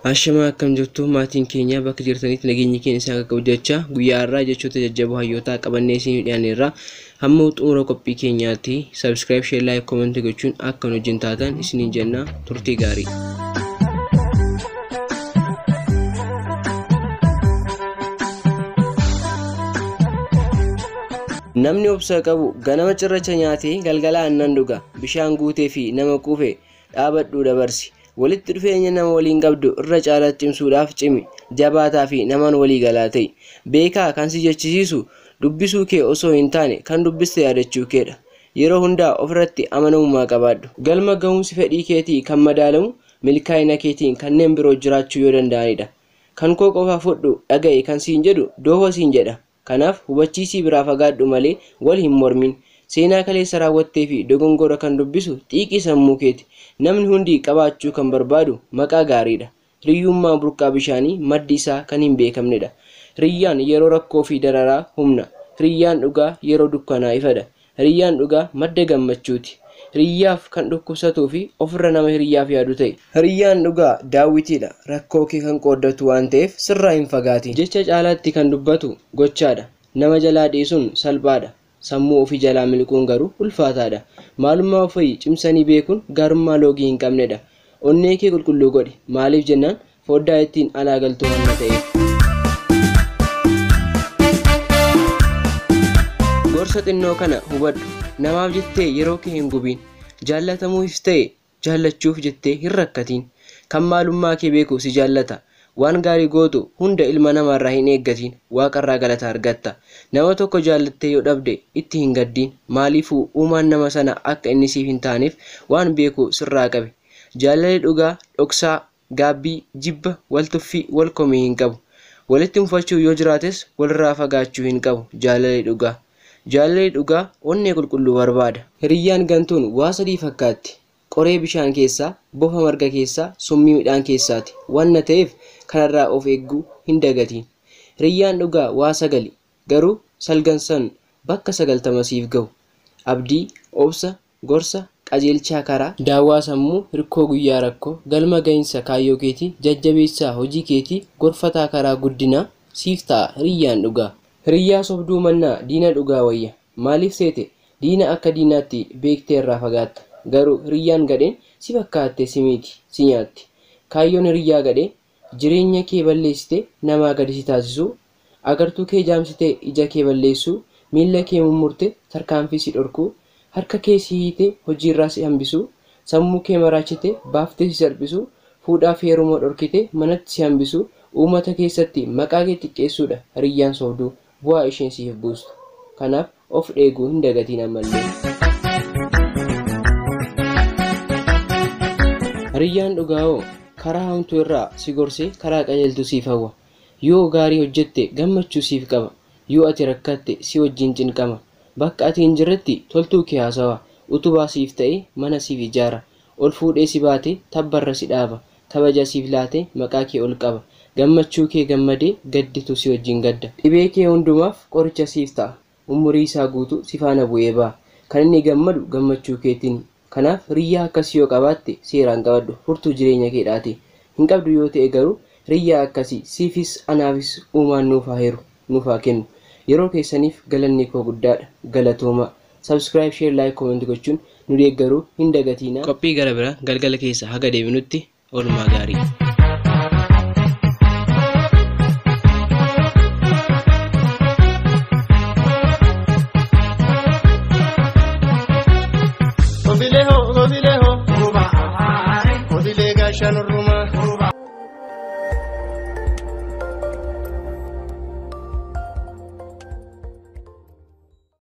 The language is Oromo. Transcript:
Ashamaa akkam jirtu maatiin keenya bakka jirtanitti nageenyi keenya isaan qaqqabu jecha guyyaa har'aa jechoota jajjaboo hayyootaa qabannee isin dhiyaanneerra. Hamma xumura qophii keenyaatti subscribe, share, like, comment gochuun akka nu wajjin taatan isiniin jenna. Turtii gaarii. Namni obsa qabu ganama cirracha nyaatee galgala aannan dhuga. Bishaan guutee fi nama quufe dhaabadhuu dabarsi. Walitti dhufeenya nama waliin qabdu irra caalaatti cimsuudhaaf cimi. Jabaataa fi namaan walii galaa ta'i. Beekaa kan si jechisiisu dubbisuu kee osoo hin taane kan dubbiste yaadachuu keedha. Yeroo hundaa ofirratti amanamummaa qabaadhu. Galma ga'umsi fedhii keetii kan madaalamu milkaa'ina keetiin kanneen biroo jiraachuu yoo danda'anidha. Kan koo qofa fudhu dhaga'i kan siin jedhu doofa siin jedha. Kanaaf hubachiisii biraa fagaadhu malee wal hin mormin. Seenaa kaleessa raawwattee fi dogongora kan dubbisu xiiqii sammuu keeti. Namni hundi qabaachuu kan barbaadu maqaa gaariidha. Hiriyyummaa burqaa bishaanii maddi isaa kan hin beekamnedha. Hiriyyaan yeroo rakkoo fi dararaa humna. Hiriyyaan dhugaa yeroo dukkanaa ifadha. Hiriyyaan dhugaa madda gammachuuti. Hiriyyaaf kan dhukkubsatuu fi ofirra nama hiriyyaaf yaadu ta'e. Hiriyyaan dhugaa daawwitiidha. Rakkoo kee kan qooddatu waan ta'eef sirraa hin fagaatin. Jecha caalaatti kan dubbatu gochaadha. Nama jalaa dhiisuun salphaadha. Sammuu ofii jalaa miliquun garuu ulfaataadha. Maalummaa ofii cimsanii beekuun gaarummaa loogii hin qabnedha. Onnee kee qulqulluu godhi. Maaliif jennaan foddaa ittiin alaa galtu waan ta'eef. Gorsa xinnoo kana hubadhu. Namaaf jettee yeroo kee hin gubiin. Jaallatamuufis ta'e jaallachuuf jettee hin rakkatiin. Kan maalummaa kee beeku si jaallata. Waan gaarii gootu hunda ilma namaarraa hin eeggatiin. Waaqarraa galata argatta. Nama tokko jaallattee yoo dhabde itti hin gaddiin. Maaliifuu uumaan nama sana akka inni siif hin taaneef waan beeku sirraa qabe. Jaalalli dhugaa dhoksaa, gaabbii, jibba, waltuffii, wal komii hin qabu. Walitti mufachuu yoo jiraates walirraa fagaachuu hin qabu. Jaalalli dhugaa. Jaalalli dhugaa onnee qulqulluu barbaada. Hiriyyaan gantuun waa sadii fakkaatti. Qoree bishaan keessaa, bofa marga keessaa, summii midhaan keessaati. Wanna ta'eef kanarraa of eegguu hin dagatiin. Hiriyyaan dhugaa waa sagali. Garuu salgan san bakka 90 siif ga'u. Abdii, obsa, gorsa, qajeelchaa karaa, daawwaa sammuu, hirkoo guyyaa rakkoo, galma gahinsa kaayyoo keetii, jajjabeessaa hojii keetii, gorfataa karaa guddinaa siif ta'a hiriyyaan dhugaa. Hiriyyaa sobduu mannaa diina dhugaa wayya. Maaliif seete diina akka diinaatti beektee irraa fagaatta. Garuu hiriyyaan gadheen si fakkaatte si miiti, si nyaatti. Kaayyoon hiriyyaa gadhee jireenya kee balleessite namaa gadi si taasisuu, agartuu kee jaamsitee ija kee balleessuu, miilla kee mummurte tarkaanfii si dhorkuu, harka kee si hiite hojiirraa si hambisuu, sammuu kee maraachite baaftee si salphisuu, fuudhaaf heeruma dhorkite manatti si hambisuu, uummata keessatti maqaa kee xiqqeessuudha hiriyyaan sobduu bu'aa isheen siif buustu. Kanaaf of eeguu hin dagatiin ammallee. Hiriyyaan dhugaa hoo karaa hamtuu irraa si gorsee karaa qajeeltu siif hawwa. Yoo gaarii hojjette gammachuu siif qaba. Yoo ati rakkatte si wajjin cinqama. Bakka ati hin jirretti toltuu kee haasawa. Utubaa siif ta'e mana siif ijaara. Ol fuudhee si baate tabbarra si dhaaba. Kabaja siif laate maqaa kee ol qaba. Gammachuu kee gammadee gadditu si wajjin gadda. Dhibee kee hundumaaf qoricha siif ta'a. Umurii isaa guutuu si faana bu'ee ba'a. Kan inni gammadu gammachuu keetiin. Kanaaf hiriyyaa akkasii yoo qabaatte seeraan qabadhu. Furtuu jireenya keedhaati. Hin qabdu yoo ta'e garuu hiriyyaa akkasii siifis anaafis uumaan nuuf haa heeru, nuuf haa kennu. Yeroo keessaniif galanni koo guddaadha. Galatooma. Subscribe, share, like, comment gochuun nu deeggaruu hin dagatiinaa. Qophii gara biraa galgala keessa haga deebinutti oolmaa gaarii. Gobileho, gobileho.